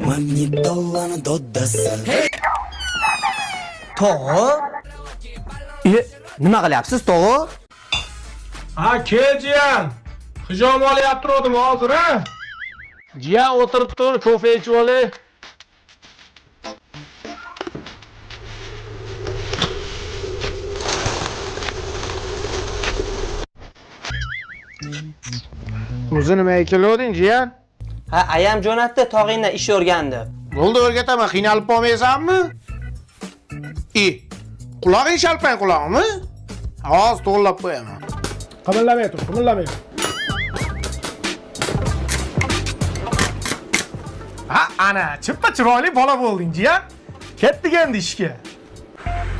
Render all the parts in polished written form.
Magnitolani dodasi. Tog'a? E, nima qilyapsiz, tog'a? Ha, kel jiyan. Hijom olyapti turdim hozir, ha? Jiyan o'tirib tur, kofe ichib olay. O'zi nimaga keluvding, jiyan? Ha, ayam jo'natdi, tog'ingdan ish o'rgan deb. Bo'ldi, o'rgataman, qiynalib qolmaysanmi? I, qulog'ing shalpang qulog'mi? Hozir to'g'rilab qo'yaman. Qimirlamay tur, qimirlamay tur. Ha, ana, chippa chiroyli bola bo'lding, jiyan. Ketdik endi ishga.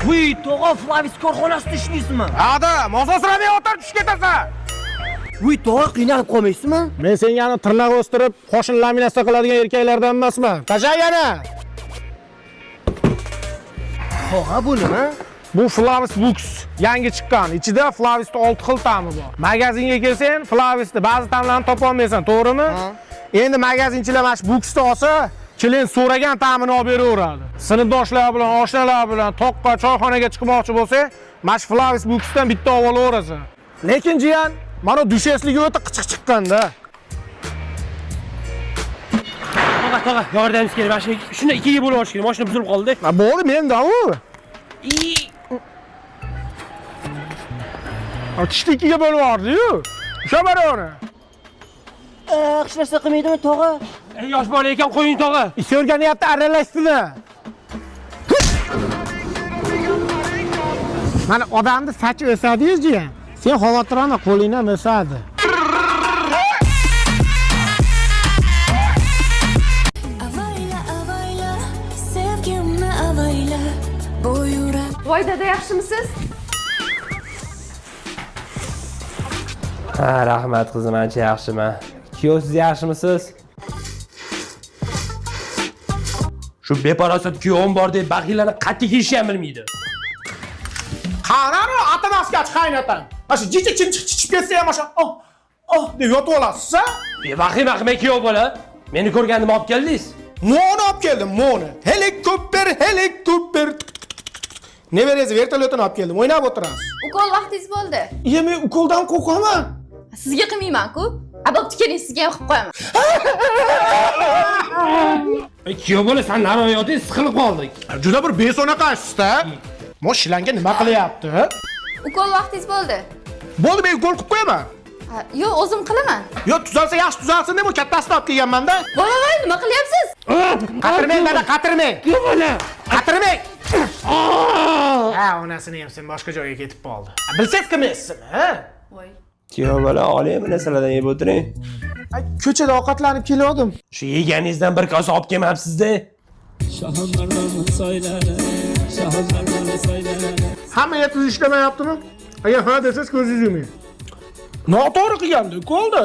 Vuy, tog'a, Flavis korxonasida ishlaysizmi? Hada, mososiramay o'tir, tushib ketasan. Vuy, tog'a, qiynalib qolmaysizmi? Men senga tirnoq o'stirib, qoshini laminatsiya qiladigan erkaklardan emasman. Tasha yana. Tog'a, bu nima? Bu Flavis Lux yangi chiqqan. Ichida Flavisda 6 xil ta'mi bor. Magazinga kelsang, Flavisda ba'zi ta'mlarni topa olmaysan, to'g'rimi? Endi magazinchilar mana shu Luxni olsa, klient so'ragan ta'mini olib beraveradi. Sinfdoshlar bilan, oshnalar bilan toqqa, choyxonaga chiqmoqchi bo'lsang, mana shu Flavis Luxdan bitta olib olaverasan. Lekin jiyan, mana dushesligi o'ta qichiq chiqqan-da. Tog'a, tog'a, yordamingiz kerak. Mana shu shuni ikkiga bo'lib olish kerak. Mashina buzilib qoldi. Ha, bo'ldi, menda u. Tishni ikkiga bo'lib yubordi-yu. Usha mana uni. Hech narsa qilmaydimi, tog'a? Ey, yosh bola ekan, qo'ying tog'a. Ish o'rganyapti, aralashsin. Mana odamni sachi o'sadi-yu jiyan. Sen xavotir olma, qo'ling ham o'sadi. Avayla, avayla, sevgimni avayla, bu yurak. Voy dada, yaxshimisiz? Ha, rahmat qizim, ancha yaxshiman. Kuyov, siz yaxshimisiz? Shu beparasat kuyovim bor deb baxillarni qat'iy kiyishni ham bilmaydi. Qarani atamaskachi qaynatan. Mana shu jicha chimchiq chichib ketsa ham o'sha oh oh deb yotib olasiz-a? Vahima qilmay kuyov bola. Meni ko'rgandim olib keldingiz. Moni olib keldim, moni. Helikopter, helikopter. Nevarangiz vertolyotini olib keldim, o'ynab o'tirasiz. Ukol vaqtingiz bo'ldi. Iya, men ukoldan qo'rqaman. Sizga qilmayman-ku. A, bo'pti, keling, sizga ham qilib qo'yaman. Ey, kuyov bola, san nari yoting, siqilib qoldik. Juda bir besonaqasiz-da. Mo shilanga nima qilyapti? Ukol vaqtingiz bo'ldi. Bo'ldi, men ukol qilib qo'yaman. Ha, yo'q, o'zim qilaman. Yo, tuzalsa yaxshi tuzalsin deb u kattasini olib kelganman-da. Voy voy voy, nima qilyapsiz? Qatirmang, dada, qatirmang. Kuyov bola. Qatirmang. Ha, onasini ham sen boshqa joyga ketib qoldi. Bilsangiz qilmaysizmi, ha? Voy. Kuyov bola, oling bu narsalardan yeb o'tiring. Ko'chada ovqatlanib kelgandim. Shu yeganingizdan bir kosa olib kelmabsiz-da. Hamma tuz ishlamayaptimi? Agar ha desangiz ko'zingiz yuming. Noto'g'ri qilganda ukolni.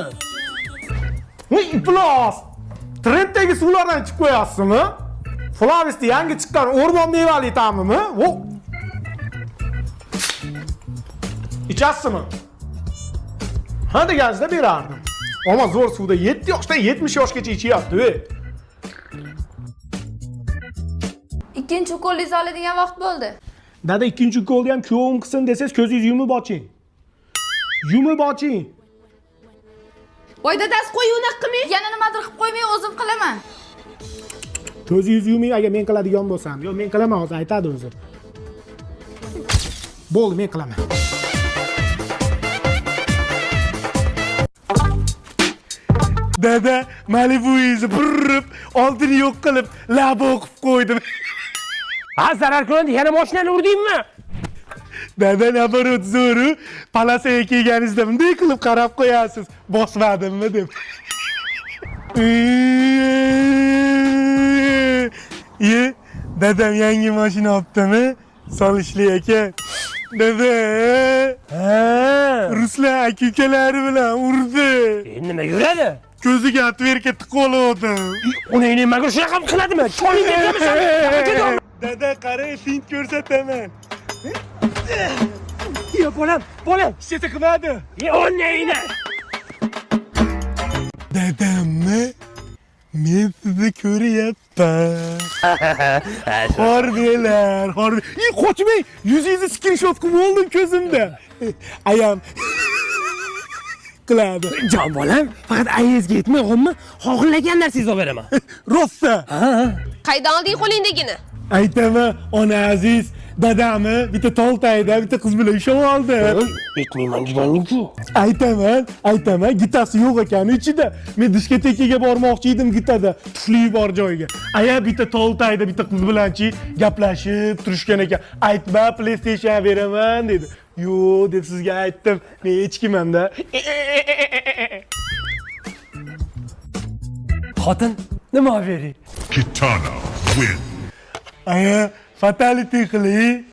Voy, iflos. Trenddagi suvlardan ichib qo'yasizmi? Flavisda yangi chiqqan o'rmon mevali ta'mimi? Vo. Ichasizmi? Ha deganingizda berardim. Ammo zo'r suvda 7 yoshdan 70 yoshgacha ichyapti, ey. Ikkinchi ukolingizni oladigan vaqt bo'ldi. Dada, ikkinchi ukolni ham kuyovim qilsin desangiz, ko'zingiz yumib oching. Yumib oching. Voy dadasi, qo'y, unaqa qilmang. Yana nimadir qilib qo'ymang, o'zim qilaman. Ko'zingiz yuming agar men qiladigan bo'lsam. Yo'q, men qilaman hozir, aytadi o'zi. Bo'ldi, men qilaman. Dada, Malibuingizni burib, oldini yo'q qilib, lab o'qib qo'ydim. Ha, zarar ko'rdi, yana mashinani urdingmi? Dada, наоборот, zo'ru. Palasaga kelganingizda bunday qilib qarab qo'yasiz. Bosmadimmi deb. Ye, dadam yangi mashina olibdimi? Solishli ekan. Dada, Ha. Ruslan aka ukalari bilan urdi. Endi nima yuradi? Ko'ziga отвертка tiqib oldim. Uni nimaga shunaqa qiladimi? Choling beramisan. Dada, qarang, fint ko'rsataman. Yo, bolam, bolam. Hech narsa qilmadi. Ye, o'rnayni. Dadamni Men sizni ko'ryapman. Xorbelar, xorbe. Ey, qochmang. Yuzingizni skrinshot qilib oldim ko'zimda. Ayam qiladi. Jon bolam, faqat ayangizga aytmay, uyg'onmi? Xohlagan narsangizni olib beraman. Rosa. Qaydan olding qo'lingdagini? Aytaman, ona aziz, dadami bitta toltayda bitta qiz bilan ushlab oldi. Aytmayman judanlikku. Aytaman, aytaman, gitasi yo'q ekan ichida. Men diskotekaga bormoqchi edim gitada, tufli bor joyiga. Aya bitta toltayda bitta qiz bilanchi gaplashib turishgan ekan. Aytma, PlayStation beraman dedi. Yo'q deb sizga aytdim. Men echkimanda. Xotin, nima olib bering? Kitana win. Aya, fatality qiling.